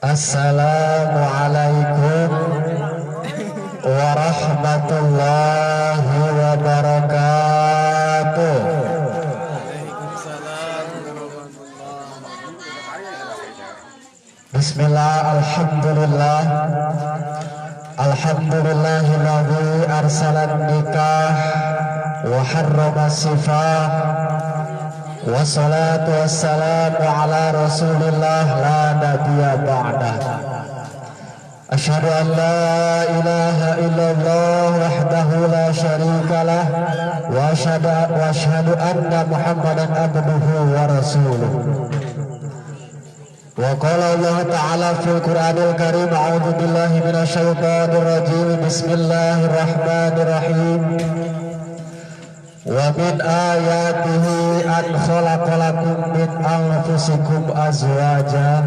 Assalamualaikum warahmatullahi wabarakatuh. Waalaikumsalam warahmatullahi. Bismillah, alhamdulillah. Alhamdulillahilladzi arsalan nikah wa harrama sifah. Wassalatu wassalamu ala rasulillah la nabiyya ba'dah. Asyhadu an la ilaha illallah wahdahu la syarika lah wa asyhadu anna Muhammadan abduhu wa rasuluh. Wa qala Allah Ta'ala fil Qur'anil Karim, a'udzu billahi minasyaitonir rajim, bismillahirrahmanirrahim. Wa min ayatihi an khalaqalakum min anfusikum azwaja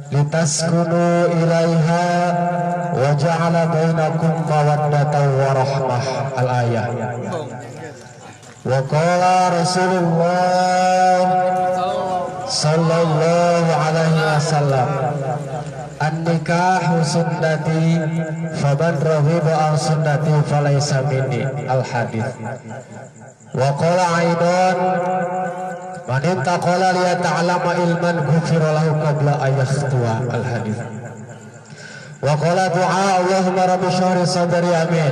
litaskunu ilaiha wa ja'ala bainakum mawaddatan wa rahmah, al-ayah. Wa qala Rasulullah sallallahu alaihi wasallam, an-nikahu sunnati, faman raghiba an sunnati falaysa minni, al hadith. Wa qala aidan, man intaqala liyata'allama ilman ghufira lahu qabla ayakhtuwa, al hadith. Wa qala du'a, Allahumma rabbi syrah sadri, amin,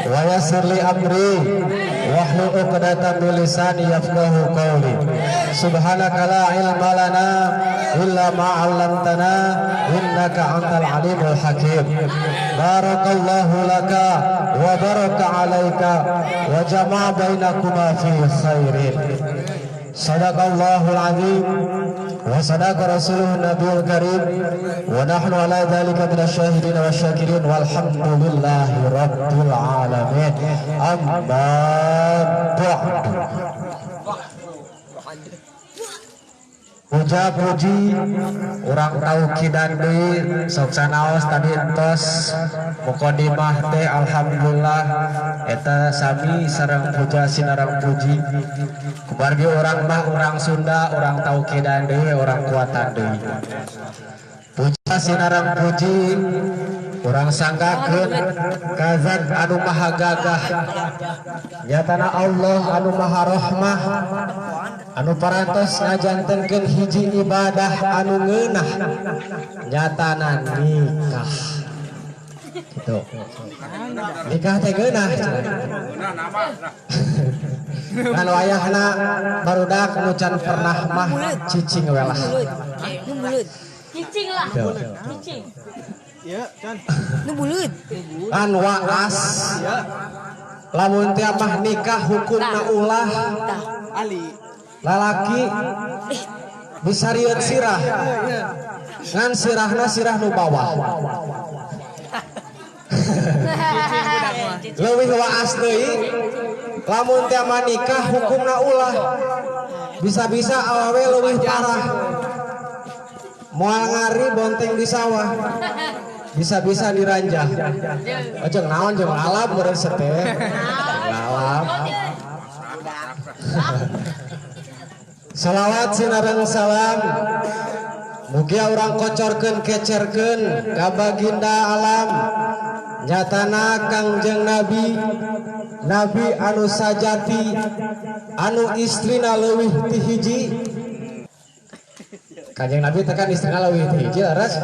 wa yassir li amri wahlul 'uqdatam min lisani yafqahu qawli. Subhanaka la ilma lana illa ma 'allamtana, innaka antal alimul hakim. Barakallahu laka wa baraka alaika wa jama'a bainakuma fi khairin. Sadaqallahul azim wa sadaqa rasuluhun nabiyul karim, wa nahnu ala dhalika minasyahidin wa syakirin, walhamdulillahi rabbil alamin. Amma ba'du. Puja puji urang taukidan deui, sok sanaos tadi entos mukadimah teh. Alhamdulillah, eta sami sareng puja sinareng puji. Kumargi urang mah urang Sunda, urang taukidan deui, urang kuatan deui. Puja sinareng puji urang sanggakeun ka zat anu maha gagah, nyatana Allah anu maha rahmah, anu parantos ngajantenkeun hiji ibadah anu ngeunah, nyatana nikah. Gitu, nikah teh ngeunah cenah. Kan wayahna barudak nu can pernah mah cicing we lah. Nu buleud. Cicing lah. Gitu. Cicing. Ya, Can. Nu buleud. Kan waas lamun teh mah nikah hukumna ulah. Tah. Ali. Lalaki bisa rieut sirah, ngan sirahna sirah nu bawah. Leuwih waas deui, lamun teh mah nikah hukumna ulah, bisa-bisa awewe leuwih parah, moal ngari bonteng di sawah, bisa-bisa diranjah. Oh, jeung naon, jeung lalap meureun sete lalap. Salawat sinareng salam mugia urang kocorkeun kecerkeun ka baginda alam, nyatana Kangjeng Nabi, Nabi anu sajati, anu istrina leuwih ti hiji. Kanjeng Nabi tekan istrina leuwih ti hiji, leres?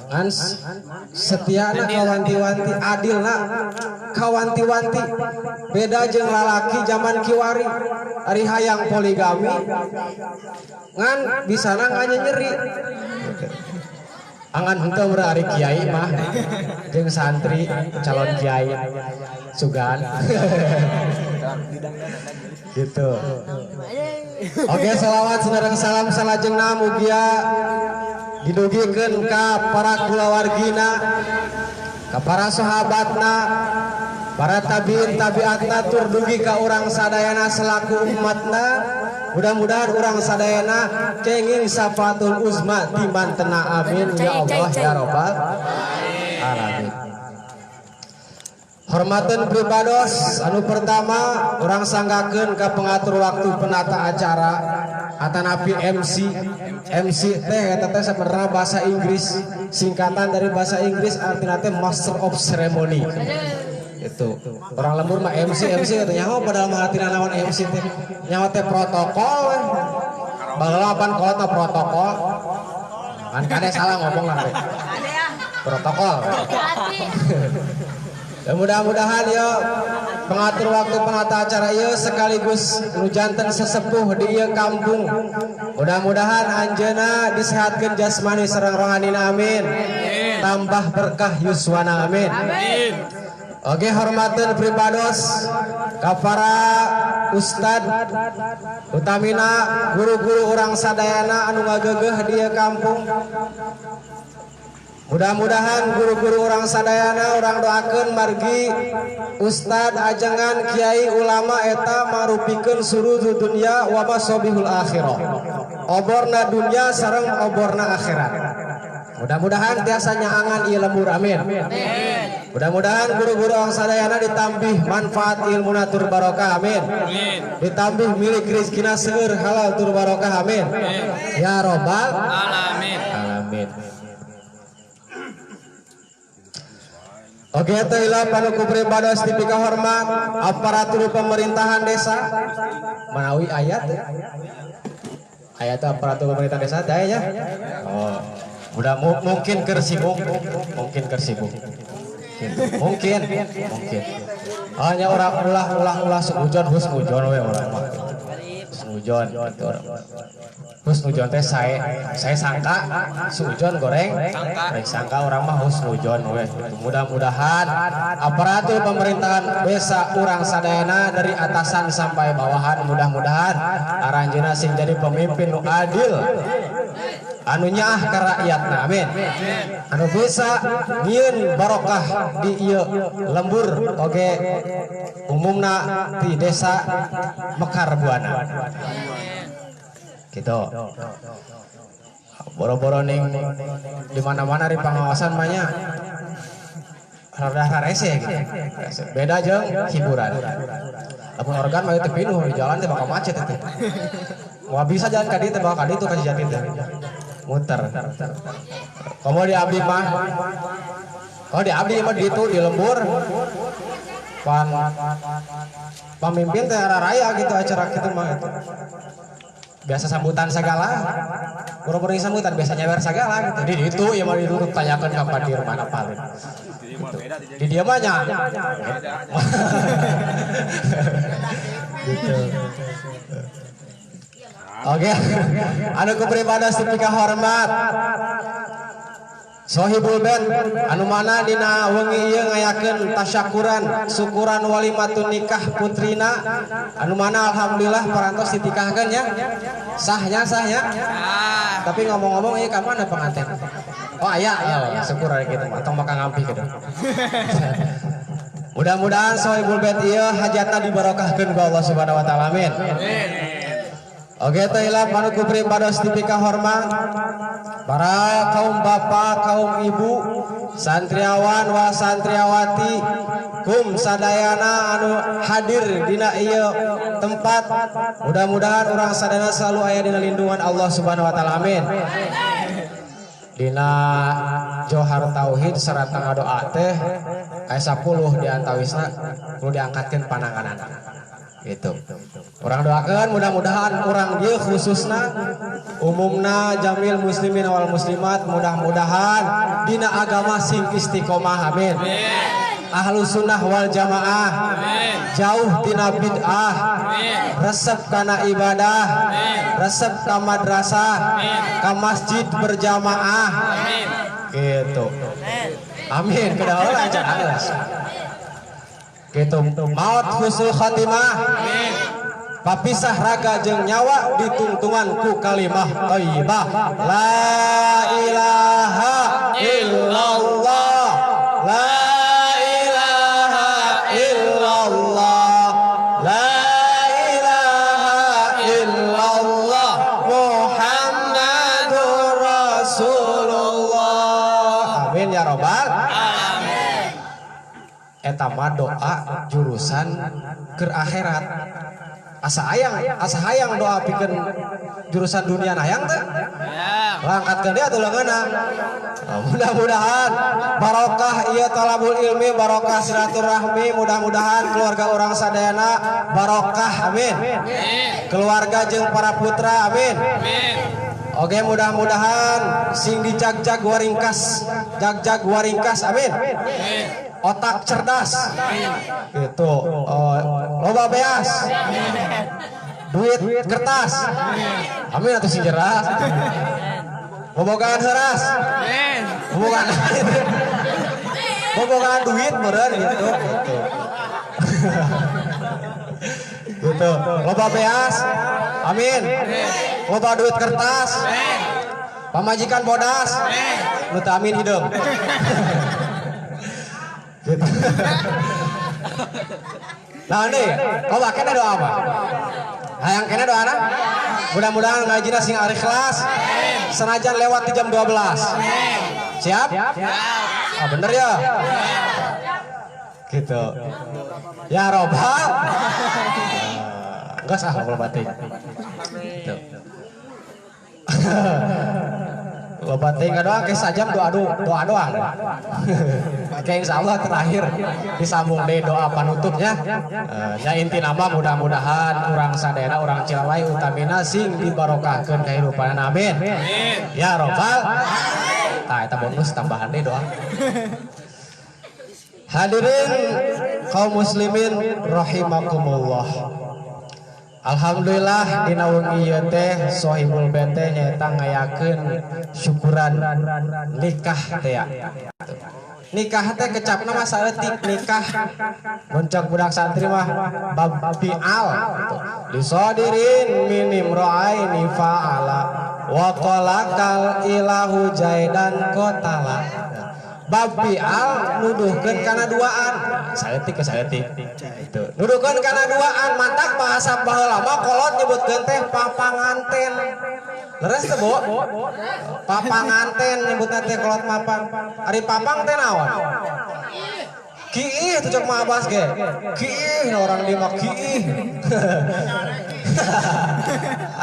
Ngan setiana kawanti-wanti, adilna kawanti-wanti, beda jeung lalaki zaman kiwari. Ari hayang poligami ngan bisana nganyeri angan henteu meureun. Ari kiai mah jeung santri calon kiai sugan gitu. Oke, salawat sinareng salam salajengna mugia didugikeun ka para kulawargina, ka para sahabatna, para tabiin tabiatna, tur dugi ka urang sadayana selaku umatna. Mudah-mudahan urang sadayana kenging syafatul uzma ti mantena, amin ya Allah ya robbal alamin. Hormaten pribados, anu pertama urang sanggakeun ka pengatur waktu penata acara. Atanapi MC. MC teh eta teh sebenarnya bahasa Inggris, singkatan dari bahasa Inggris, artinya teh Master of Ceremony. Itu orang lembur mah MC MC katanya. Oh, padahal mah artina naon MC teh? Nyawa teh protokol we. Baheula pan kolot mah protokol. Kan kade salah ngomong lah we. Protokol. Ya, mudah-mudahan ya pengatur waktu penata acara ieu sekaligus nu janten sesepuh di ieu kampung. Mudah-mudahan anjeunna disehatkeun jasmani sareng rohanina, amin. Tambah berkah yuswana, amin. Oke, hormateun pribados ka para ustad, utamina guru-guru urang sadayana anu ngageugeuh di ieu kampung. Mudah-mudahan guru-guru urang sadayana urang doakeun, margi ustad, ajengan, kiai, ulama eta marupikeun suruju dunya wa masobihul akhirah. Oborna dunya sareng oborna akhirat. Mudah-mudahan tiasa nyaangan ieu lembur, amin. Mudah-mudahan guru-guru urang sadayana ditambih manfaat ilmuna tur barokah, amin. Ditambih milik rezekina seueur halal tur barokah, amin. Ya robbal alamin. Alamin. Oke, teh anu ku pribados dipika hormat aparatur pemerintahan desa manawi ayat ya. Ayat aparatur pemerintahan desa teh ya. Oh, udah mungkin keur sibuk, mungkin keur sibuk. Gitu. Mungkin, mungkin. Hanya orang ulah ulah ulah suujon, husnujon we urang mah. Husnujon gitu orang. Husnujon teh saya sangka suujon goreng, goreng sangka, urang mah husnujon we. Gitu. Mudah-mudahan aparatur pemerintahan desa urang sadayana dari atasan sampai bawahan, mudah-mudahan aranjeunna sing jadi pemimpin nu adil, anu nyaah ka rakyatna, amin. Anu bisa nyieun barokah di ieu lembur oge umumna di desa Mekar Buana gitu. Boro-boro ning di mana-mana di pengawasan mah nya rada rarese gitu. Beda jeung hiburan. Lamun organ mah teu pinuh di jalan teh bakal macet itu. Moal bisa jalan ka dieu teh, bakal ka ditu ka Jati teh. Muter. Komo di abdi mah. Oh, di abdi mah di ditu di lembur. Pan pamimpin teh raya gitu acara kitu mah itu. Biasa sambutan segala. Boro-boro sambutan biasa nyewer segala gitu. Di ditu ya mah ditutup, tanyakeun ka Pak Dirman apalin. Gitu. Di dieu mah nya. Gitu. Oke, anu ku pribados dipika hormat Sohibul Bait anu mana dina wengi ieu ngayakeun tasyakuran syukuran walimatun nikah putrina, anu mana alhamdulillah parantos ditikahkeun ya. Sahnya, sahnya. Tapi ngomong-ngomong ieu ka mana pengantin? Oh, aya ya, syukur ari kitu mah, tong maka ngampi kitu. Mudah-mudahan Sohibul Bait ieu hajatna dibarokahkeun ku Allah Subhanahu wa taala, amin. Oke, teh hilap anu ku pribados dipika hormat para kaum bapak, kaum ibu, santriawan wa santriawati, kum sadayana anu hadir dina ieu tempat. Mudah-mudahan urang sadayana selalu aya dina lindungan Allah Subhanahu wa taala, amin. Dina Johar Tauhid serata ngadoa teh aya 10 di antawisna kudu diangkatkeun pananganana. Gitu. Urang doakan mudah-mudahan urang dieu khususna umumna jamil muslimin wal muslimat mudah-mudahan dina agama sing istiqomah, amin. Ahlu sunnah wal jamaah, jauh tina bid'ah, resep kana ibadah, resep ka madrasah, ka masjid berjamaah, gitu. Amin. Kedah heula acan geus. Gitu. Maut husnul khatimah. Papisah raga jeung nyawa ditungtungan ku kalimah thayyibah. La ilaha illallah. La ilaha illallah. La ilaha illallah. Muhammadur Rasulullah. Amin ya robbal alamin. Eta mah doa jurusan ke akhirat. Asa hayang, asa hayang doa pikeun jurusan dunia hayang teh? Langkatkeun dia atuh leungeunna. Mudah-mudahan barokah ieu talabul ilmi, barokah silaturahmi, mudah-mudahan keluarga urang sadayana barokah, amin. Keluarga jeung para putra, amin. Oke, mudah-mudahan sing dijagjag waringkas, jagjag waringkas, amin. Otak cerdas, gitu. Loba beas, duit kertas, amin atau sing jeras. Bobogaan heras, bobogaan, bobogaan duit meureun gitu. Gitu. Loba beas, amin. Loba duit kertas, pamajikan bodas, nu teu amin hideung. Gitu. Nah ini, loba kena doa apa? Hayang kena doa na? Mudah-mudahan ngajina sing ikhlas, senajan lewat di jam 12. Siap? Ah, bener ya? Gitu. Ya robbal. Enggak sah kalau batin. Gitu. Loba teh doa ke sajam doa doa doang. Kayak insya Allah terakhir disambung deh doa panutupnya. Ya inti nama mudah-mudahan urang sadayana urang Cilalai utamina sing dibarokahkeun kahirupan, amin. Ya robbal. Tah eta bonus tambahan deh doa. Hadirin kaum muslimin rahimakumullah. Alhamdulillah dina wengi ieu teh Sohibul Bait teh nyaeta ngayakeun syukuran nikah teh ya. Nikah teh kecapna mah saeutik nikah. Mun cek budak santri mah bab fi'al gitu. Lisadirin minim ra'aini fa'ala wa qalakal ilahu jaidan qatala. Bab fi'al nuduhkeun kana duaan. Saeutik ke saeutik. Gitu. Nuduhkeun kana duaan mantak bahasa baheula mah kolot nyebutkeun teh papanganten. Leres teh, Bu? Papanganten nyebutna teh kolot mapang. Ari papang teh naon? Kiih tuh cok mah Abbas ge. Kiih orang di mah kiih.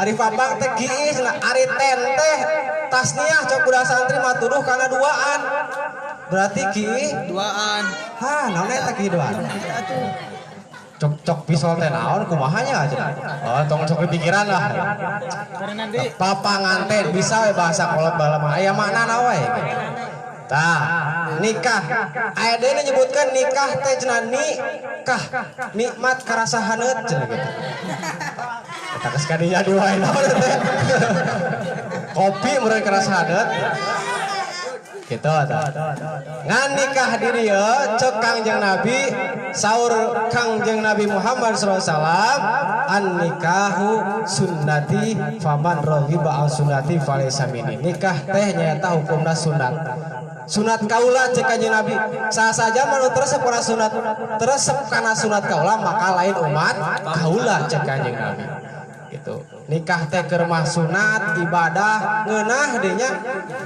Ari papang teh kiih cenah. Ari ten teh tasniah cok budak santri mah tuduh kana duaan. Berarti kiih duaan. Hah, naon eta kiih duaan? Cok cok pisol teh naon kumaha nya cenah. Oh, tong sok pikiran lah. Papanganten bisa we bahasa kolot baheula mah aya maknana we. Tah, nikah. Aya deui nyebutkeun nikah teh cenah nikah, nikmat karasa haneut cenah gitu. Eta geus kadinya di wae naon teh. Kopi meureun karasa haneut. Gitu tah. Ngan nikah di dieu ceuk Kangjeng Nabi, saur Kangjeng Nabi Muhammad sallallahu alaihi wasallam, an nikahu sunnati faman raghiba an sunnati falaysa minni. Nikah teh nyaeta hukumna sunat. Sunat kaula cek Kanjeng Nabi. Sasaja mah nu resep kana sunat, resep kana sunat kaula maka lain umat kaula cek Kanjeng Nabi. Gitu. Nikah teh keur mah sunat, ibadah ngeunah deui nya.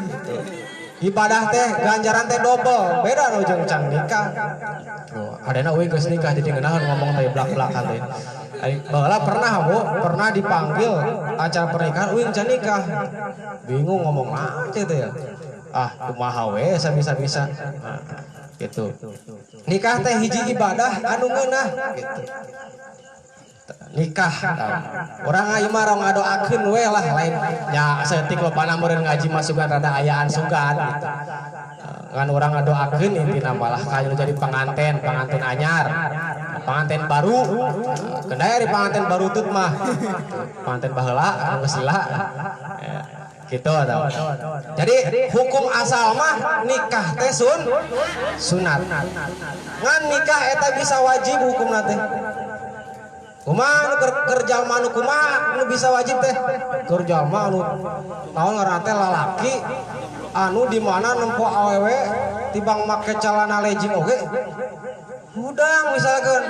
Gitu. Ibadah teh ganjaran teh double, beda nu jeung can nikah. Oh, adana euy geus nikah jadi ngeunaheun ngomong teh blak-blakan teh. Baheula pernah Bu, pernah dipanggil acara pernikahan euy can nikah. Bingung ngomong naon teh ya. Ah, kumaha we sabisa-bisa. Nah, gitu. Nikah teh hiji ibadah anu ngeunah gitu. Nikah orang ayeuna mah rong ngadoakeun we lah lain nya saeutik lopana meureun ngaji mah sugan rada ayaan sugan gitu. Ngan urang ngadoakeun intina malah kayu jadi panganten, panganten anyar, panganten baru. Kendaya di panganten baru tut mah. Panganten baheula anu geus lila. Ya, gitu atau. Jadi hukum asal mah nikah teh sunat. Ngan nikah eta bisa wajib hukumna teh. Kumaha nu keur jalma nu kumaha nu bisa wajib teh? Keur jalma nu naon ngaranna teh lalaki anu di mana nempo awewe tibang make celana legging oge hudang misalkan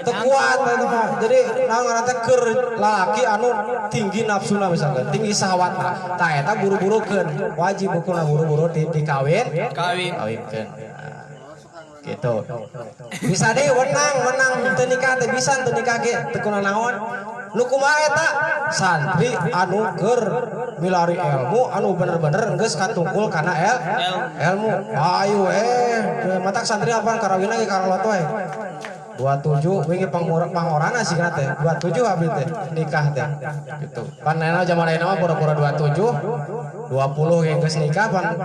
teu kuat eta mah. Jadi naon ngaranna teh keur lalaki anu tinggi nafsuna misalkan, tinggi syahwatna. Tah eta buru-burukeun, wajib hukumna buru-buru dikawin, kawinkeun. Gitu. Bisa deh wenang, wenang teu nikah teh bisa teu nikah ge teu kuna naon. Nu kumaha eta? Santri anu keur milari ilmu anu bener-bener geus katungkul kana ilmu. Ayo matak santri apaan karawina ge karolot wae. 27 wingi pangorana sih kana teh 27 abdi teh nikah teh gitu. Pan ayeuna zaman ayeuna mah pura-pura 27 20 ge geus nikah pan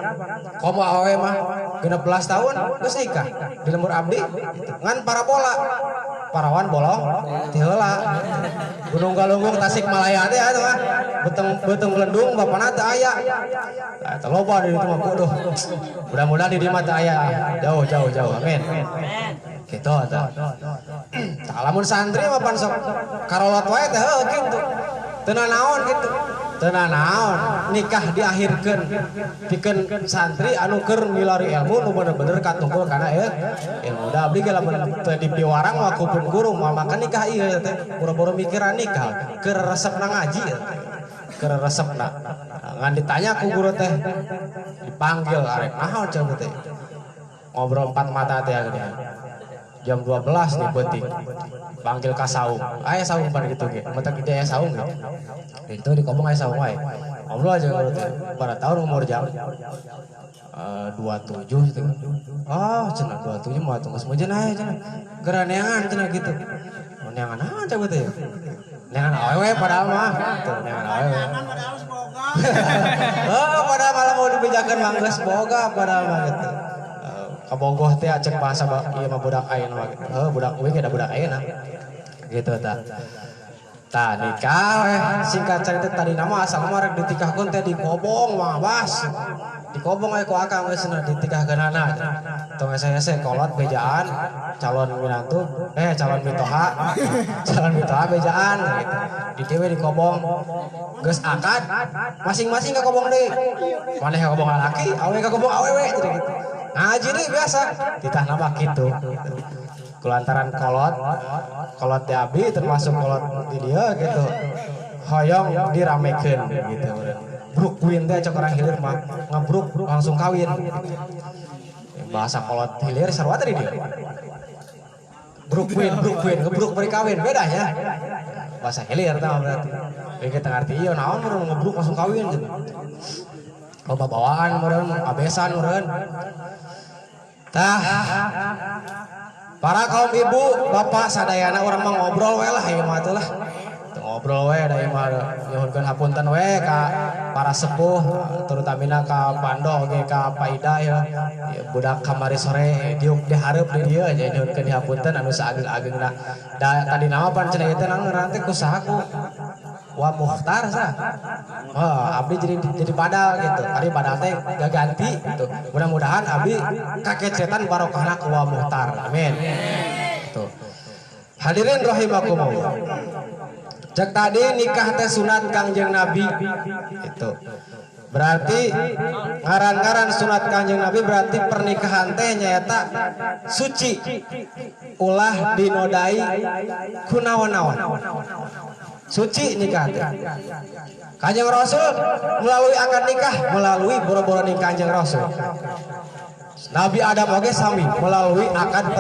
komo awewe mah 16 tahun geus nikah di lembur abdi gitu. Ngan parabola parawan bolong ti heula Gunung Galunggung Tasikmalaya teh atuh mah beuteung belendung bapana teu aya. Tah eta loba di ditu mah bodoh. Mudah-mudahan di dieu mah teu aya jauh jauh jauh amin. Gitu atuh. Tah lamun santri mah pan sok karolot wae teh heuh kitu. Teu nanaon kitu. Teu nanaon nikah diakhirkeun pikeun santri anu keur milari ilmu nu bener-bener katungkul kana ilmu. Da abdi ge lamun teu dipiwarang mah ku pun guru moal makan nikah ieu teh boro-boro mikiran nikah keur resepna ngaji teh. Keur resepna. Ngan ditanya ku guru teh dipanggil arek naon cenah teh. Ngobrol empat mata teh gini. Jam 12 nih penting panggil ka saung aya saung pan gitu ge mata gede aya saung gitu itu di kobong aya saung wae ngobrol aja guru teh pada tahun umur jam 27 gitu. Oh cenah 27 mah tunggu semuanya aya cenah geraneangan cenah gitu neangan naon cenah teh neangan awewe padahal mah gitu neangan awewe oh padahal malah mau dibejakeun mah geus boga padahal mah gitu. Kabogoh teh acek bahasa ieu mah budak ayeuna mah gitu. Heuh budak uing da budak ayeuna. Gitu tah. Tah nikah we singkat cerita tadi nama asal mah rek ditikahkeun teh di kobong Mang Abbas. Di kobong aya ku akang geus ditikahkeunana. Tong hese-hese kolot bejaan calon minantu calon mitoha. Calon mitoha bejaan gitu. Di dieu we di kobong geus akad masing-masing ka kobong deui. Maneh ka kobong lalaki, awewe ka kobong awewe jadi gitu. Ngaji deh biasa, titah nama gitu. Kulantaran kolot, kolot di abi termasuk kolot di dia gitu. Hoyong diramekeun gitu. Bruk win teh cek orang hilir mah, ngebruk langsung kawin. Bahasa kolot hilir sarua tadi dia. Bruk win, ngebruk bari kawin bedanya. Bahasa hilir tah berarti. Ieu kita ngarti ieu naon mun ngebruk langsung kawin gitu. Oh babawaan meureun, abesan meureun. Tah para kaum ibu, bapak sadayana urang mah ngobrol we lah ieu mah teh lah. Teu ngobrol we da ieu mah nyuhunkeun hapunten we ka para sepuh terutamina ka Pando oge ka Paida ya. Budak kamari sore diuk di hareup di dieu aja nyuhunkeun hapunten anu saageng-agengna. Da tadi nama pan cenah ieu teh naon ngaran teh kusaha ku Wa Mukhtar sah. Oh, abdi jadi badal gitu. Tadi badal teh gak ganti gitu. Mudah-mudahan abdi kakecetan barokahna ku Wa Mukhtar. Amin. Gitu. Hadirin rahimakumullah. Cek tadi nikah teh sunat Kangjeng Nabi itu. Berarti ngaran-ngaran sunat Kangjeng Nabi berarti pernikahan teh nyaeta suci. Ulah dinodai ku naon-naon. Suci nikah teh. Kanjeng Rasul melalui akad nikah, melalui boro-boro nikah Kanjeng Rasul. Nabi Adam oge sami melalui akad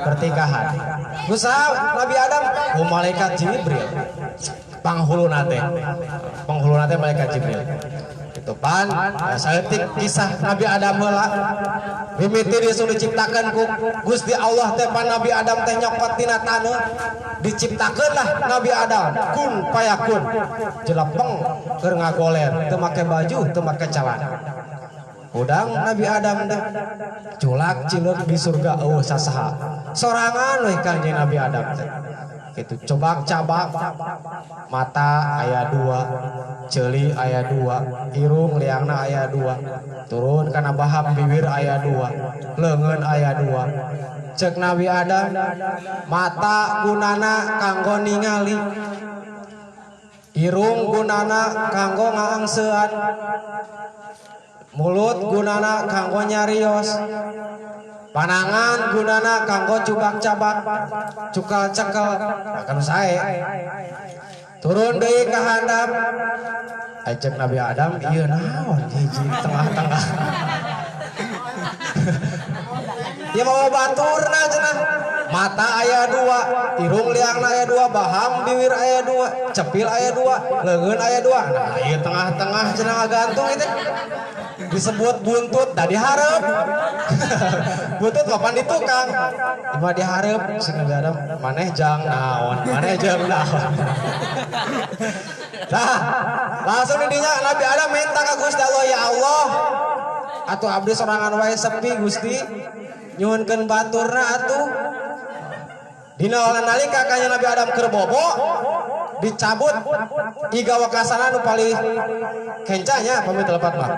pertikahan. Usaha Nabi Adam ku malaikat Jibril. Panghuluna teh. Panghuluna teh malaikat Jibril. Itu pan saeutik kisah Nabi Adam heula. Mimiti disuruh diciptakeun ku Gusti Allah teh pan Nabi Adam teh nyokot tina taneuh. Diciptakeunlah Nabi Adam kun payakun. Jelepeng keur ngagoler, teu make baju, teu make celana. Udang Nabi Adam teh culak cileuk di surga eueuh sasaha. Sorangan we Kangjeng Nabi Adam teh. Gitu cobak cabak mata aya dua, ceuli aya dua, irung liangna aya dua, turun kana baham bibir aya dua, leungeun aya dua. Cek Nabi Adam mata gunana kanggo ningali, irung gunana kanggo ngaangsean, mulut gunana kanggo nyarios, panangan gunana kanggo cubak-cabak, cukal cekel, kan sae. Turun deui ka handap. Cek Nabi Adam ieu naon hiji tengah-tengah. Ya mau baturna cenah. Mata aya dua, irung liangna aya dua, baham bibir aya dua, cepil aya dua, leungeun aya dua. Nah, ieu tengah-tengah cenah ngagantung itu. Disebut buntut, da dihareup. Buntut kapan di tukang. Cuma dihareup sing Nabi Adam maneh jang naon, maneh jang naon. Nah, langsung didinya Nabi Adam minta ka Gusti Allah, ya Allah, atuh abdi sorangan wae sepi Gusti, nyuhunkeun baturna atuh. Dina nalika kanjeng Nabi Adam keur bobo dicabut iga wakasana nu palih kencanya pamit lepat mah.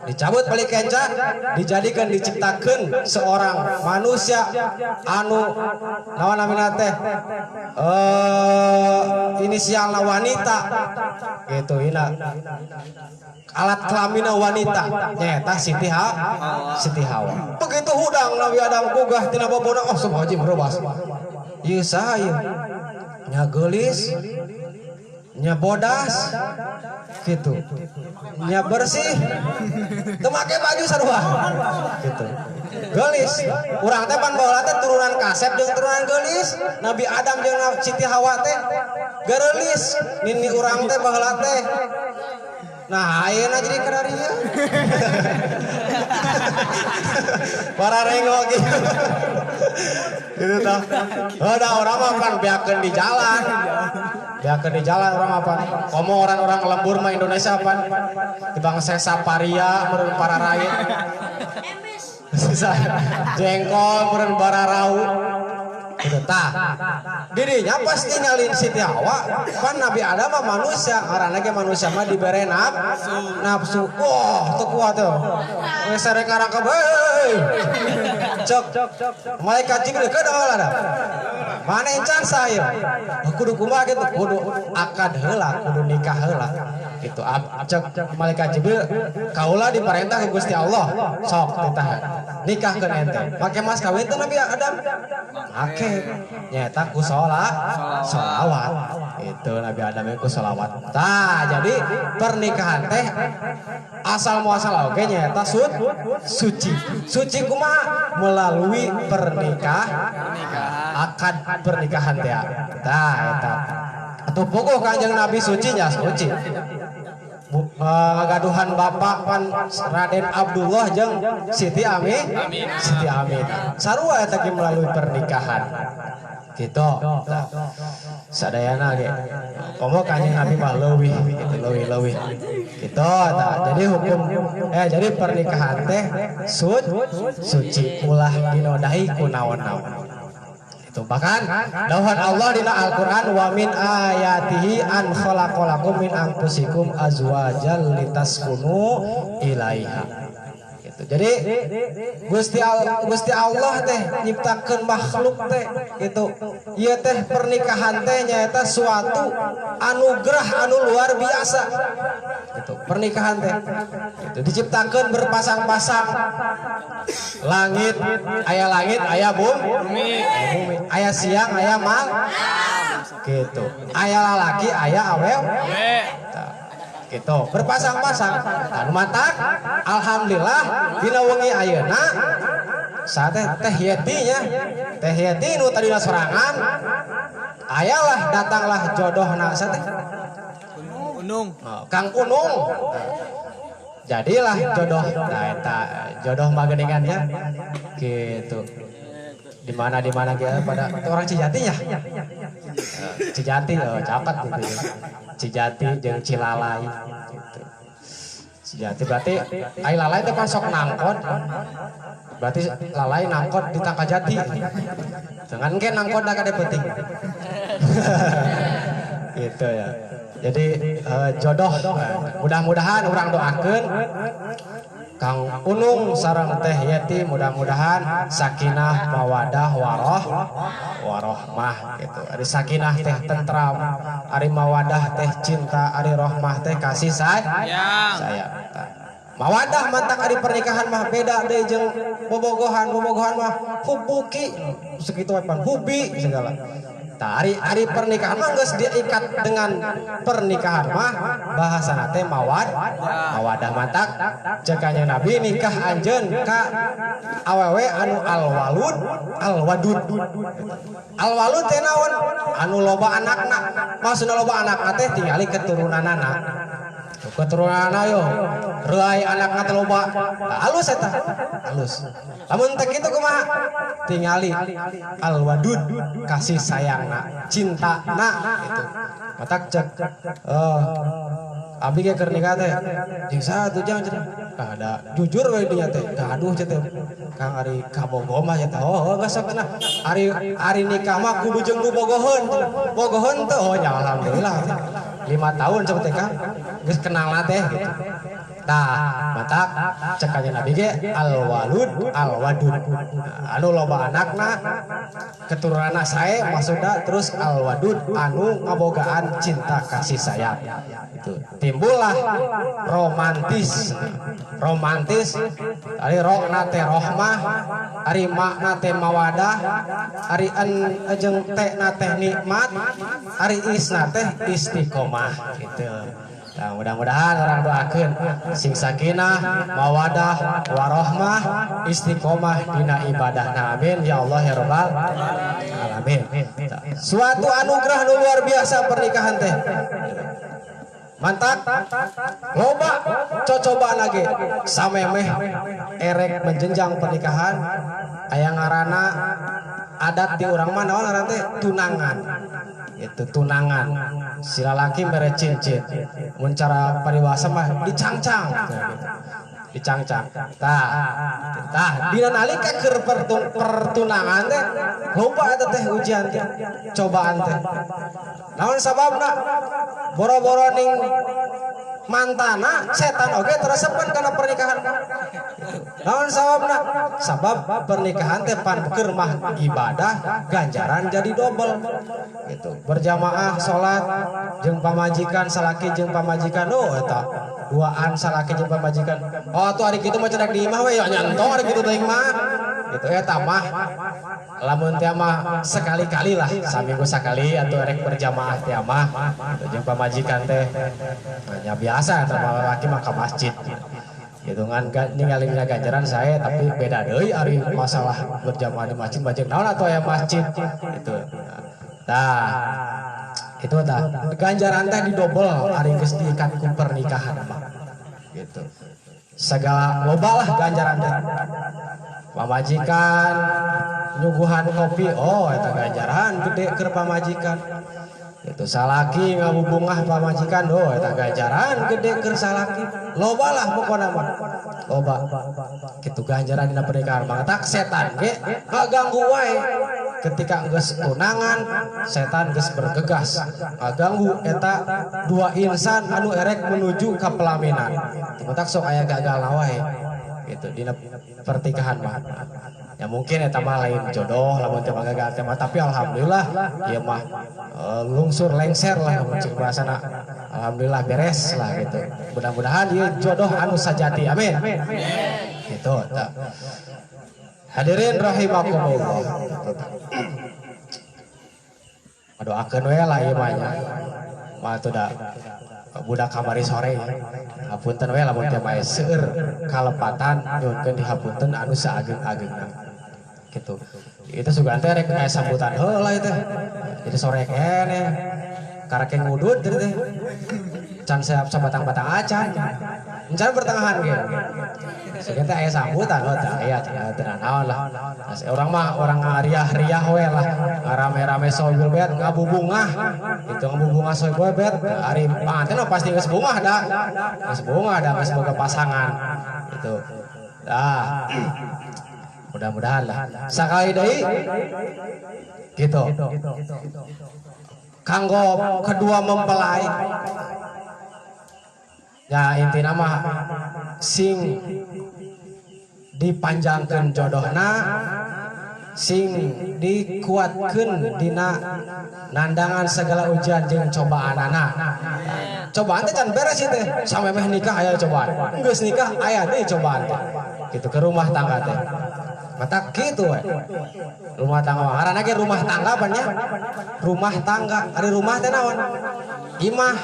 Dicabut palih kenca, dijadikan diciptakeun seorang manusia anu naon namina teh inisialna wanita gitu ina alat kelamina wanita nyaeta Siti Hawa. Begitu hudang Nabi Adam gugah tina bobona, oh subhanallah merubas. Ieu saha ieu? Nya geulis, nya bodas gitu. Nya bersih. Teu make baju sarua gitu. Geulis. Urang teh pan baheula teh turunan kasep jeung turunan geulis. Nabi Adam jeung Siti Hawa teh gareulis. Nini urang teh baheula teh. Nah, ayeuna jadi kararia. Para rengok gitu. Gitu tah. Oh, dah orang mah pan beakeun di jalan. Beakeun di jalan orang mah pan. Komo orang-orang lembur mah Indonesia pan. Tibang sesa paria meureun para rai. Sisa jengkol meureun bararau. Gitu tah. Didinya pasti nyalin Siti Hawa, pan Nabi Adam mah manusia, ngaranna ge manusia mah dibere nafsu. Wah, teu kuat teh. Geus sareng ngarangkep heuy. Cek malaikat Jibril ke ada. Mana encan saya? Kudu kumaha gitu, kudu akad heula, kudu nikah heula. Gitu. Cek malaikat Jibril, kaula diperintah ku Gusti Allah, sok titah nikahkeun ente. Make mas kawin teh Nabi Adam? Make. Nyaeta ku sholawat. Itu Nabi Adam ku sholawat. Tah, jadi pernikahan teh asal muasal oge nyaeta suci. Suci kumaha? Melalui pernikahan, akad pernikahan teh. Tah eta. Atuh puguh Kanjeng Nabi sucinya suci. Ngagaduhan bapak pan Raden Abdullah jeung Siti Aminah. Siti Aminah. Sarua eta ge melalui pernikahan. Gitu. Tah. Sadayana ge. Komo Kanjeng Nabi mah leuwih gitu, leuwih-leuwih. Gitu tah. Jadi hukum jadi pernikahan teh suci ulah dinodai ku naon-naon. Itu bahkan dawuhan Allah dina Al-Qur'an wa min ayatihi an khalaqalakum min anfusikum azwajan litaskunu ilaiha. Gitu. Jadi Gusti Allah teh nyiptakeun makhluk teh gitu. Ieu teh pernikahan teh nyaeta suatu anugerah anu luar biasa. Gitu. Pernikahan teh gitu. Diciptakeun berpasang-pasang. Langit, aya langit, aya bumi, aya siang, aya mal, gitu. Aya lalaki, aya awewe, gitu. Berpasang-pasang. Anu matak, alhamdulillah dina wengi ayeuna saat teh Yeti nya, teh Yeti nu tadina sorangan, ayalah datanglah jodohna teh. Unung. Kang Unung. Jadilah jodoh, nah eta jodoh mah geuningan ya, gitu. Di mana kita pada orang Cijati ya, Cijati, oh capat gitu ya. Cijati jeung Cilalai, gitu. Cijati berarti ai lalai teh kan sok nangkot, berarti lalai nangkot di tangka jati, jangan ke nangkot da kade peuting, gitu ya. Jadi jodoh, mudah-mudahan orang doakeun Kang Unung sareng Teh Yeti mudah-mudahan sakinah mawadah warohmah gitu. Ari sakinah teh tentram, ari mawadah teh cinta, ari rohmah teh kasih sayang. Mawadah mantak ari pernikahan mah beda deui jeung bobogohan, bobogohan mah hubuki sekitu pan hubi segala. Tah, ari ari pernikahan mah geus diikat dengan pernikahan mah bahasana teh mawadah. Matak cek Kanjeng Nabi, nikah anjeun ka awewe anu alwalud alwadud. Alwalud teh naon? Anu loba anakna. Maksudna loba anakna teh tingali keturunanana, keturunanana yo reuay, anakna teh loba. Tah, alus eta, alus. Lamun teh kitu kumaha? Tingali alwadud, kasih sayangna, cintana gitu. Matak cek abi ge keur nikah teh jeung satu jang cenah ada jujur we dinya teh, gaduh teh, Kang, ari kabogoh mah teh. Oh, geus sok cenah, ari ari nikah mah kudu jeung nu bogoheun cenah. Bogoheun teh? Oh nya, alhamdulillah, 5 tahun cepet teh, Kang, geus kenal teh gitu. Tah, matak cek Kanjeng Nabi ge alwalud alwadud. Nah, anu loba anakna, keturunanna sae maksudna, terus alwadud anu ngabogaan cinta kasih sayang. Itu timbullah romantis. Romantis ari rokna teh rohmah, ari makna teh mawadah, ari en jeung teh na teh nikmat, ari isna teh istiqomah gitu. Nah, mudah-mudahan urang doakeun sing sakinah, mawadah, warohmah, istiqomah dina ibadahna. Amin ya Allah ya rabbal alamin. Suatu anugerah nu luar biasa pernikahan teh. Mantap. Loba cocobaan lagi. Samemeh erek menjenjang pernikahan aya ngaranna adat di urang mah, naon ngaran teh, tunangan. Itu tunangan, si lalaki mere cincin, mun cara paribasa mah dicangcang gitu. Dicangcang. Tah, tah dina nalika keur pertunangan teh loba eta teh ujian teh, cobaan teh. Naon sababna? Boro-boro ning mantana, setan oge teresepan kana pernikahan. Naon sababna? Sabab pernikahan teh pan keur mah ibadah, ganjaran jadi dobel gitu. Berjamaah salat jeung pamajikan, salaki jeung pamajikan, oh eta duaan salaki jeung pamajikan. Oh atuh ari kitu mah cedak di imah we ya, nyantong ari kitu teuing mah gitu. Eta mah lamun teh mah sekali-kali lah, saminggu sekali atau erek berjamaah teh mah gitu, jeung pamajikan teh. Nah, biasa eta mah lalaki mah ka masjid gitu ngan ninggalin ganjaran saya, tapi beda deui ari masalah berjamaah di masjid, masjid naon atau aya masjid itu. Nah, itu tah ganjaran teh didobel ari geus diikat ku pernikahan mah gitu. Segala loba lah ganjaran teh. Pamajikan nyuguhan kopi, oh eta ganjaran gede keur pamajikan itu. Salaki ngabubungah pamajikan, oh eta ganjaran gede keur salaki. Loba lah pokona mah, loba kitu ganjaran dina pernikahan. Tak setan ge ngaganggu wae. Ketika geus tunangan, setan geus bergegas ngaganggu eta dua insan anu erek menuju ka pelaminan. Tak sok aya gagal wae gitu dina pernikahan mah. Ya mungkin eta mah lain jodoh lamun teh gagal teh mah, tapi alhamdulillah ieu mah lungsur lengser lah mun cek bahasana, alhamdulillah beres lah gitu. Mudah-mudahan ieu jodoh anu sajati, amin gitu. Tah, hadirin rahimakumullah gitu. Doakeun we lah ieu mah nya mah atuh da budak kamari sore. Hapunten we lamun teh mah seueur kalepatan, nyuhunkeun dihapunten anu saageng-agengna gitu. Itu sugan teh rek aya sambutan heula teh, jadi sore keneh karek ngudud teh can siap sabatang-batang acan, encan pertengahan gitu. Sugan teh aya sambutan, oh teh aya teu naon lah. Nah, urang mah orang ngariah-riah we lah, rame-rame sohibul bait, ngabubungah gitu, ngabubungah sohibul bait. Ari panganten mah pasti geus bungah da, geus bungah da, geus boga pasangan gitu. Dah, mudah-mudahan lah. Sakali deui gitu, kanggo kedua mempelai ya, intina mah sing dipanjangkan jodohna, sing dikuatkan dina nandangan segala ujian jeung cobaan anak. Cobaan teh can beres sih teh, sampai meh nikah aya cobaan, geus nikah aya deui cobaan teh gitu ke rumah tangga teh. Mata kitu we. Rumah tangga ngaranna ge rumah tangga banyak. Rumah tangga, ari rumah teh naon? Imah,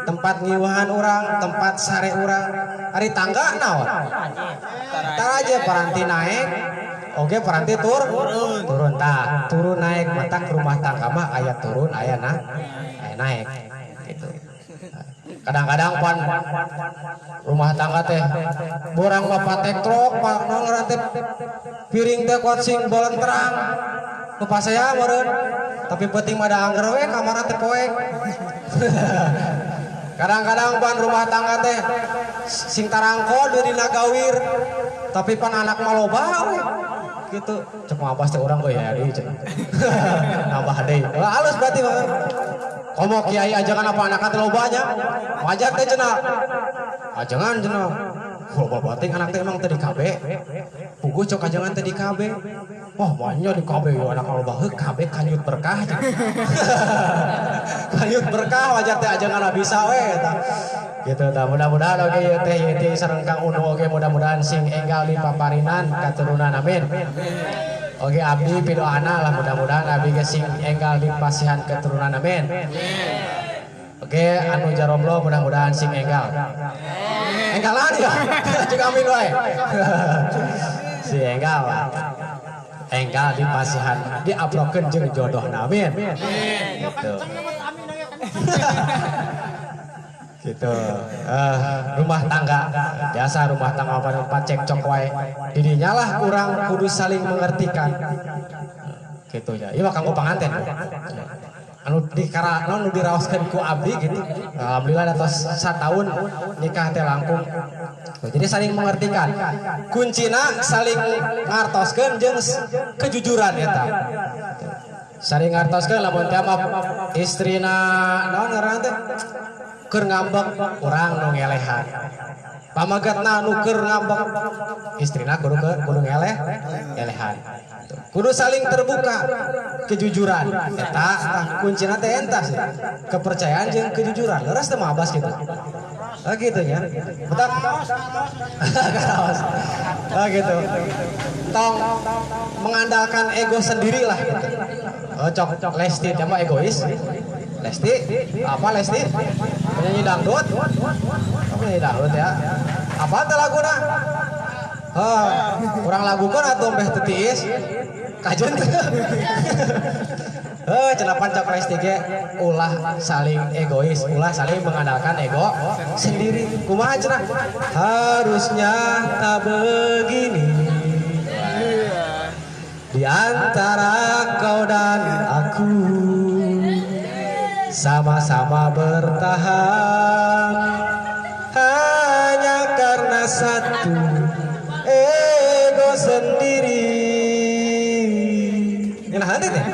tempat ngiwahan urang, tempat sare urang. Ari tangga naon? Tara aja paranti naik, oke paranti turun tah, turun naik matak rumah tangga mah aya turun aya nah, aya naik gitu. Kadang-kadang pan rumah tangga teh borang mah patektrok pak naon ngaran teh piring teh kuat sing bolentrang nu pasea meureun tapi penting mah da angger we kamarna teh poek. Kadang-kadang pan rumah tangga teh sing tarangko dina gawir tapi pan anak mah loba we gitu. Cek mah abas teh urang ge ya deui cenah. Nambah deui. Wah, halus berarti mah. Komo kiai ajangan apa anak teh loba nya? Wajar teh cenah. Ajangan cenah. Loba bating anak teh emang teh di KB. Puguh cok ajangan teh di KB. Wah, banyak di KB yo anak loba heuh KB kanyut berkah. Kanyut berkah wajar teh ajangan bisa we eta. Gitu tah mudah-mudahan oge ieu teh ieu teh sareng Kang Unu oge mudah-mudahan sing enggal di paparinan katurunan amin. Oke abdi pidoana lah mudah-mudahan abdi ge sing enggal di pasihan keturunan amin. Oke anu jaromlo mudah-mudahan sing enggal. Enggalan ya. Cek amin wae. Si enggal. Enggal di pasihan diaprokeun jeung jodohna amin. Gitu. Gitu. Rumah tangga biasa rumah tangga apa cekcok wae. Didinya lah urang kudu saling mengertikan. Gitu ya. Ieu mah kanggo panganten. Anu dikara nu diraoskeun ku abdi gitu. Alhamdulillah atos satahun nikah teh langkung. Jadi saling mengertikan. Kuncina saling ngartoskeun jeung kejujuran eta. Saling ngartoskeun lamun teh mah istrina naon ngaranna teh keur ngambek urang nu ngelehan. Pamagatna nu keur ngambek istrina kudu kudu ngeleh ngelehan. Kudu saling terbuka kejujuran eta tah kuncina teh eta sih. Kepercayaan jeung kejujuran leres teh mah abas gitu. Ah gitu ya. Betak. Karaos. Ah gitu. Tong mengandalkan ego sendiri lah gitu. Oh cok Lesti teh mah egois. Lesti apa Lesti? Penyanyi dangdut. Apa penyanyi dangdut ya? Apa teh laguna? Hah, kurang lagukeun atuh mbeh teu tiis. Kajeun teu. Heuh, cenah pan cok Lesti ge ulah saling egois, ulah saling mengandalkan ego sendiri. Kumaha cenah? Harusnya tak begini. Di antara kau dan aku sama-sama bertahan hanya karena satu ego sendiri. Ini hati teh.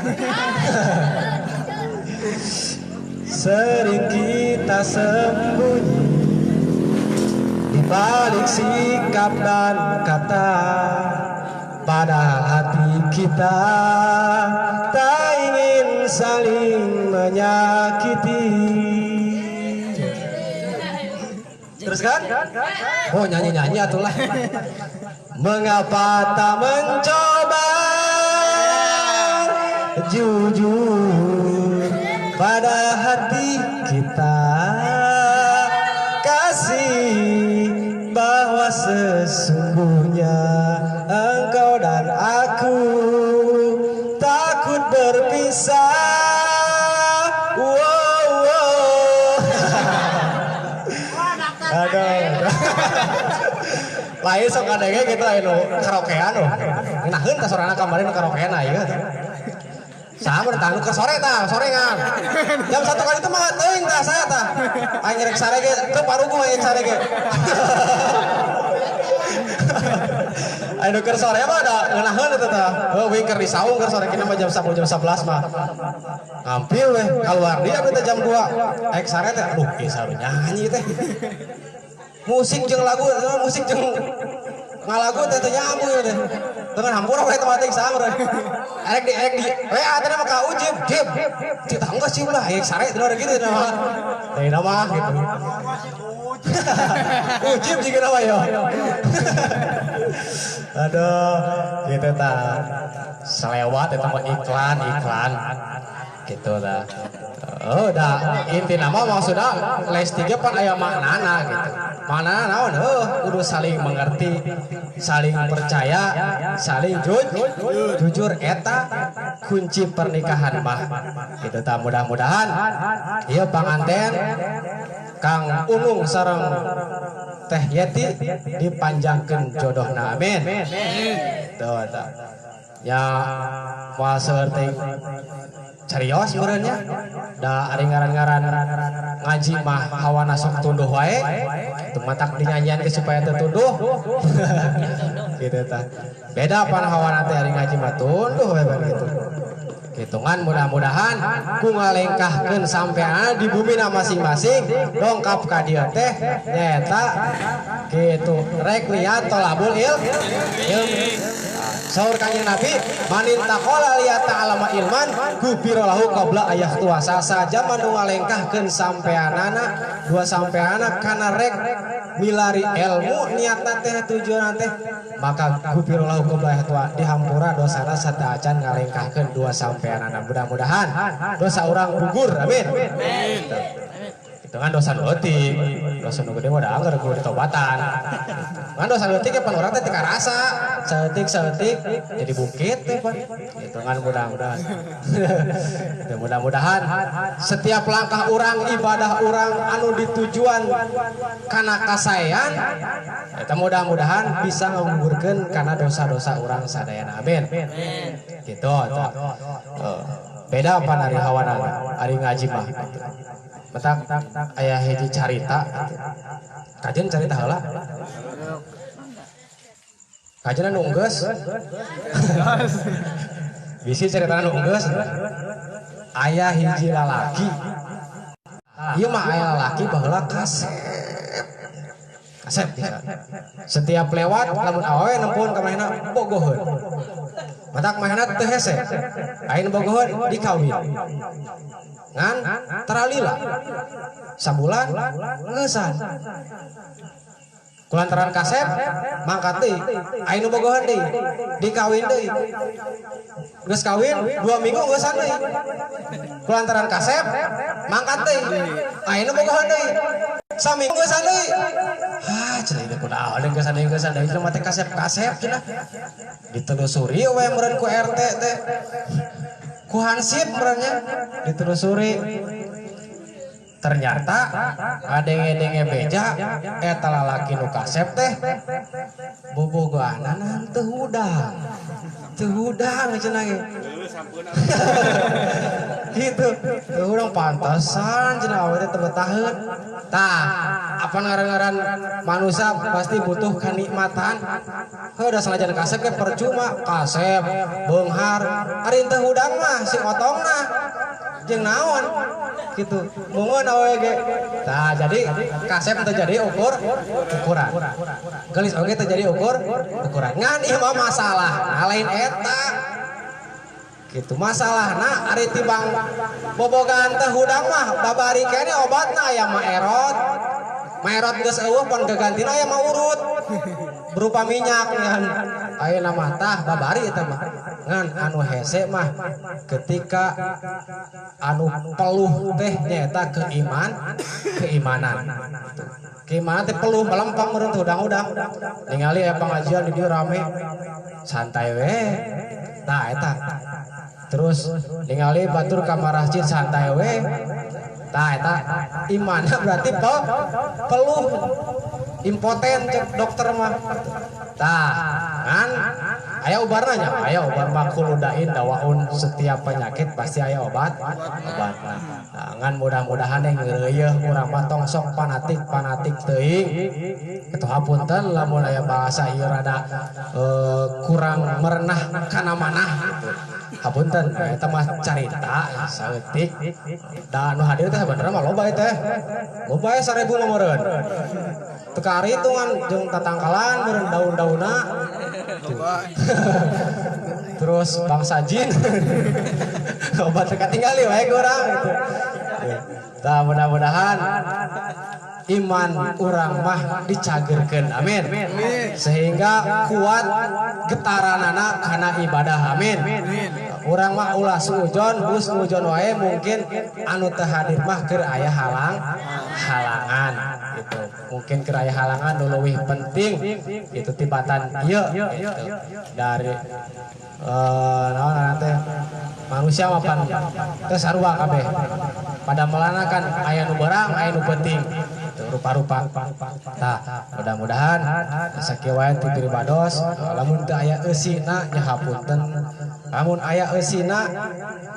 Sering kita sembunyi di balik sikap dan kata, padahal hati kita tak ingin saling menyakiti. Terus kan? Oh nyanyi-nyanyi atulah. Mengapa tak mencoba jujur pada hati kita, kasih bahwa sesungguhnya engkau dan aku takut berpisah. Wow, wow. Aduh. Lain sok kadenge gitu anu karaokean loh. Ngeunaheun tah sorana kamari nu karaokean ieu. Sama tah nu keur sore tah, sore ngan. Jam 1 kali itu mah teuing tah saya tah. Aing rek sare ge teu paruguh aing sare ge. Aing keur sore mah da ngeunaheun eta tah. Heuh wing keur di saung keur sore kina mah jam 10 jam 11 mah. Ngampil weh kaluar dia teh jam 2. Aing sare teh aduh ieu saru nyanyi teh. Musik jeung lagu, musik jeung ngalagu teh teu nyambung ieu teh. Dengan hampura we teh mati saur. Arek di WA teh mah ka Ujib, Jib. Cik tah enggeus Jib lah, ieu sare teh gitu teh mah. Teh mah gitu. Mujib jika nama yo. Aduh, gitu ta. Selewat itu mah iklan, iklan. Gitu ta. Oh, dah inti nama maksudnya les 3 pan aya maknana gitu. Maknana naon? Heuh, kudu saling mengerti, saling percaya, saling jujur eta kunci pernikahan mah. Gitu ta, mudah-mudahan ieu panganten Kang Unung sareng Teh Yeti dipanjangkeun jodohna, amin. Tuh ta. Ya moal seueur teh carios meureun nya. Da ari ngaran-ngaran ngaji mah hawana sok tunduh wae. Teu matak dinyanyian ge supaya teu tunduh. Gitu tah. Beda pan hawana teh ari ngaji mah tunduh we pan gitu. Hitungan mudah-mudahan ku ngalengkahkeun sampean di bumina masing-masing dongkap ka dieu teh nyaeta kitu rek niat tolabul ilmi. Saur Kanjeng Nabi manin taqala liya ta'alama ilman gufira lahu qabla ayah tua saja manu ngalengkahkeun sampeanana dua sampeanana kana rek milari ilmu niatna teh tujuanna teh maka gufira lahu qabla ayah tua dihampura dosana sateuacan ngalengkahkeun dua sampeanana. Mudah-mudahan dosa urang gugur, amin. Itu kan dosa leutik, dosa nu gede mah da anggar kudu ditobatan. Kan dosa leutik ya pan urang teh teu karasa, saeutik-saeutik jadi bukit teh pan. Itu kan mudah-mudahan. Itu mudah-mudahan setiap langkah urang ibadah urang anu ditujuan kana kasaean eta mudah-mudahan bisa ngugurkeun kana dosa-dosa urang sadayana, amin. Gitu eta. Beda pan ari hawana ari ngaji mah. Matak aya hiji carita gitu. Kajen carita heula. Kajen anu enggeus. Bisi caritana anu enggeus. Aya hiji lalaki. Ieu mah aya lalaki baheula kasep. Kasep bisa. Setiap lewat lamun awewe nempun ka manehna bogoheun. Matak manehna teu hese. Aya nu bogoheun dikawin. Ngan teralila sabulan ngeusan. Kulantaran kasep mangkat deui, aya nu bogoheun deui, dikawin deui. Geus kawin 2 minggu ngeusan deui. Kulantaran kasep mangkat deui, aya nu bogoheun deui. Saminggu ngeusan deui. Ah, cenah ieu kunaon deui ngeusan deui ngeusan deui cenah mah teh kasep-kasep cenah. Ditelusuri we meureun ku RT teh. Ku hansip meureunnya ditelusuri. Ternyata ngadenge-denge beja eta lalaki nu kasep teh bobogohanan teu hudang. Teu hudang cenah ge. Gitu. Teu hudang pantesan cenah awewe teh teu betaheun. Tah, apa ngaran-ngaran manusia pasti butuh kenikmatan. Heuh da sanajan kasep ge percuma, kasep beunghar ari teu hudang mah si otongna jeung naon gitu. Mungun awewe ge. Tah, jadi kasep teu jadi ukuran. Gelis oge teu jadi ukuran. Ngan ieu mah masalah, nah, lain eta. Gitu masalahna ari tibang bobogaan teh hudang mah babari keneh obatna aya mah erot. Maerot geus eueuh pan gagantina aya mah urut berupa minyak ngan ayeuna mah tah babari eta mah. Ngan anu hese mah ketika anu peluh teh nyaeta keimanan. Keimanan teh peluh melempang meureun teh hudang-hudang. Ningali aya pangajian di dieu rame santai we. Tah eta. Terus ningali batur ka masjid santai we. Tah eta imanna berarti peluh impoten cek dokter mah. Tah kan aya ubarna nya, aya ubar mah kuludain dawaun, setiap penyakit pasti aya obatna. Nah, ngan mudah-mudahan yang ngeureuyeuh urang mah tong sok fanatik-fanatik teuing. Kitu hapunten lamun aya bahasa ieu rada kurang merenah kana manah gitu. Hapunten eta mah carita saeutik. Da anu hadir teh sebenarnya mah loba teh. Loba 1000 mah meureun. Teu karitungan jeung tatangkalan meureun daun-daunna. Terus bangsa jin. Obat teu katinggali wae urang gitu. Tah mudah-mudahan Iman urang mah dicagerkeun, amin. Sehingga kuat getaranana kana ibadah, amin. Urang mah ulah suujon, husnujon wae, mungkin anu teu hadir mah keur aya halangan gitu. Mungkin keur aya halangan nu leuwih penting gitu tibatan ieu gitu. Dari naon teh, manusia mah pan teu sarua kabeh. Pada melana kan aya nu berang, aya nu penting gitu, rupa-rupa. Tah, mudah-mudahan sakieu wae ti pribados, lamun teu aya eusina nya hapunten. Lamun aya eusina,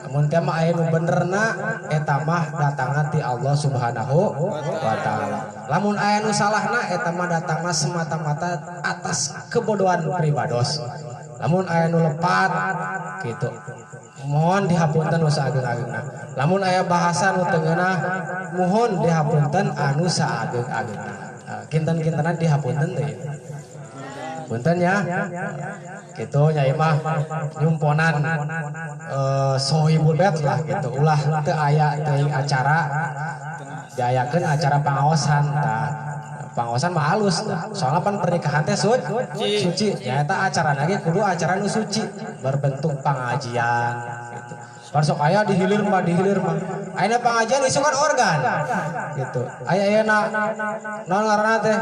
lamun teh mah aya nu benerna, eta mah datangna ti Allah Subhanahu wa taala. Lamun aya nu salahna, eta mah datangna semata-mata atas kebodohan pribados. Lamun aya nu lepat gitu, mohon dihapunten nu saageng-agengna. Lamun aya bahasa nu teu ngeunah, mohon dihapunten anu saageng-agengna. Kinten-kintenan dihapunten teh. Punten ya. Gitu nya, ieu mah nyumponan sohibul bait lah gitu. Ulah teu aya teuing acara diayakeun acara pangaosan tah. Pangaosan mah halus, soalnya pan pernikahan teh suci. Ya eta acara lagi kudu acara nu suci berbentuk pengajian gitu. Pan sok aya dihilir mah, dihilir mah. Ayeuna pengajian isukan organ gitu. Aya ayeuna naon ngaranna teh,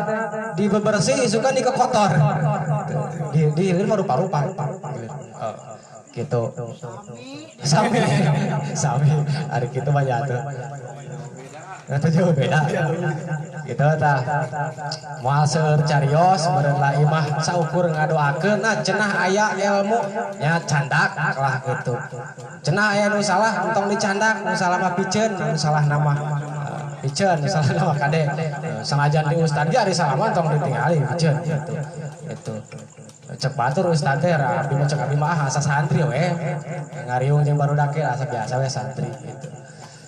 dibebersih isukan dikekotor. Gitu. Dihilir mah rupa-rupa. Gitu. Sami. Sami. Ari kitu mah nya atuh. Itu jauh beda. Gitu tah. Moal seueur carios meureun lah imah saukur ngadoakeun, nah cenah aya ilmu nya candak lah gitu. Cenah aya nu salah entong dicandak, nu salah mah piceun, nu salah nama piceun, nu salah nama kade. Sanajan di ustad ge ari salah mah entong ditingali, piceun gitu. Itu. Cek batur ustad teh, abdi mah cek abdi mah asa santri we. Ngariung jeung barudak ge asa biasa we santri gitu.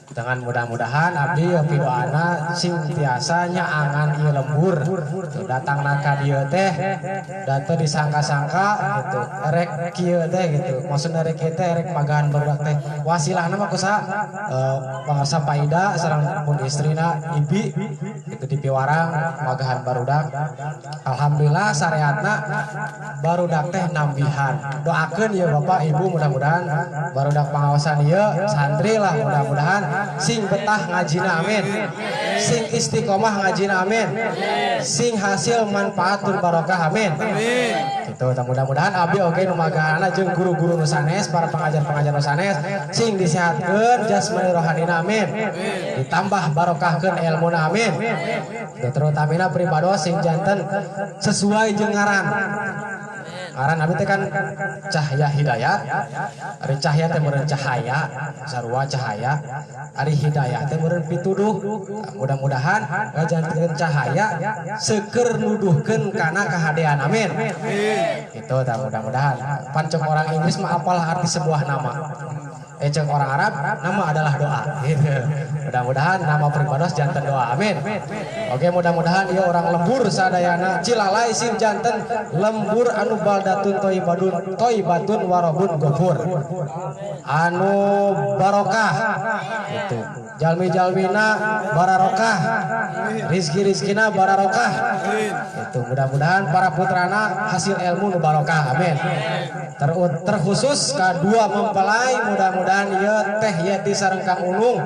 Dengan mudah-mudahan abdi pidoana sing tiasa nyaangan ieu lembur tuh, datang ka dieu teh da teu disangka-sangka gitu erek kieu teh gitu, maksudna erek kieu teh erek magahan barudak teh wasilahna mah kusaha, bangsa Paida sareng pun istrina Ibi itu di piwarang magahan barudak. Alhamdulillah syariatna barudak teh nambihan. Doakeun ya Bapak Ibu, mudah-mudahan barudak pangaosan ieu santri lah, mudah-mudahan sing betah ngajina, amin. Sing istiqomah ngajina, amin. Sing hasil manfaat tur barokah, amin. Gitu, mudah-mudahan abdi oge nu magahanna jeung guru-guru nu sanes, para pengajar-pengajar nu sanes, sing disehatkeun jasmani rohanina, amin. Ditambah barokahkeun ilmuna, amin. Gitu, terutamina pribados sing janten sesuai jeung ngaran. Ngaran abdi teh kan Cahya Hidayat. Ari cahya teh meureun cahaya, sarua cahaya. Ari hidayah teh meureun pituduh. Mudah-mudahan ngajantenkeun cahaya seueur nuduhkeun kana kahadean, amin. Itu tah mudah-mudahan. Pan cek orang Inggris mah apalah arti sebuah nama. Cek orang Arab, nama adalah doa gitu. Mudah-mudahan nama pribados janten doa, amin. Oke, mudah-mudahan ieu orang lembur sadayana Cilalai sing janten lembur anu baldatun thayyibatun thayyibatun warobun gofur, anu barokah gitu. Jalmi-jalmina bararokah, rizki-rizkina bararokah itu. Mudah-mudahan para putrana hasil ilmu nu barokah, amin. Terkhusus kedua mempelai, mudah-mudahan ieu Teh Yeti sareng Kang Unung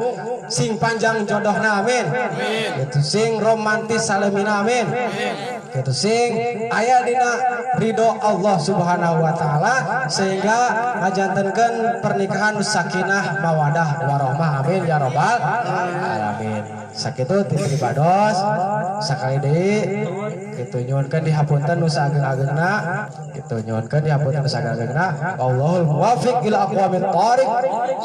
sing panjang jodohna, amin. Gitu, sing romantis salemina, amin. Gitu, sing aya dina ridho Allah Subhanahu wa taala sehingga ngajantenkeun pernikahan sakinah mawadah warohmah, amin ya robbal alamin. Sakitu ti pribados, sakali deui kitu nyuhunkeun dihapunten nu saageng-agengna kitu, nyuhunkeun dihapunten nu saageng-agengna. Allahul muwaffiq ila aqwamit thariq.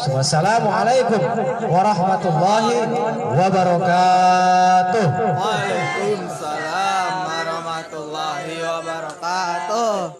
Wassalamualaikum warahmatullahi wabarakatuh. Waalaikumsalam warahmatullahi wabarakatuh.